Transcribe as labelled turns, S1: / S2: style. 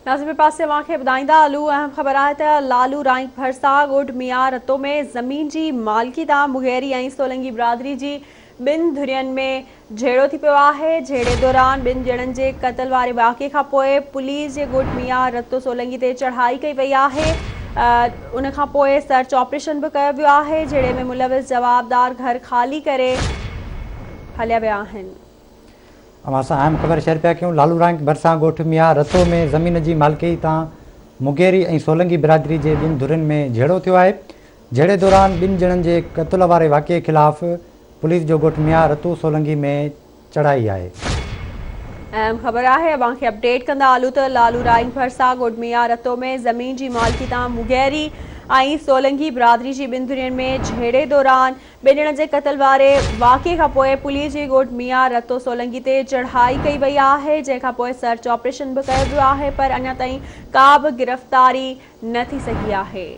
S1: ناظرين ٻئي پاسي اوهان کي ٻڌائيندا هلون اهم خبر آهي ته لالو رائنڪ ڀرسان ڳوٺ ميان رتو ۾ زمين جي مالڪي تان مغيري ۽ سولنگي برادري جي ٻن ڌرين ۾ جهيڙو ٿي پيو آهي جهيڙي دوران ٻن ڄڻن جي قتل واري واقعي کانپوء پوليس جي ڳوٺ ميان رتو سولنگي تي چڙهائي ڪئي وئي آهي ان کانپوء سرچ آپريشن به ڪيو ويو آهي جهيڙي ۾ ملوث جوابدار گهر خالي ڪري هليا ويا آهن.
S2: اوهان سان اهم خبر شيئر پيا ڪيون لالو رانڪ ڀرسان ڳوٺ ميان رتو ۾ زمين جي مالڪي تان مغيري ۽ سولنگي برادري جي ٻن ڌرين ۾ جهيڙو ٿيو آهي جهيڙي دوران ٻن ڄڻن جي قتل واري واقعي خلاف پوليس جو ڳوٺ ميان رتو سولنگي ۾ چڙهائي آهي.
S1: اهم خبر آهي اوهان کي اپڊيٽ ڪندا هلون ته لالو رائنگ ڀرسان ڳوٺ ميان رتو ۾ زمين جي مالڪي تان مغيري ۽ سولنگي برادري جي ٻن ڌرين ۾ جهيڙي دوران ٻن ڄڻن جي قتل واري واقعي کانپوء پوليس جي ڳوٺ ميان رتو سولنگي تي چڙهائي ڪئي وئي آهي، جنهن کانپوء سرچ آپريشن به ڪيو ويو آهي پر اڃا تائين ڪا به گرفتاري نه ٿي سگهي آهي.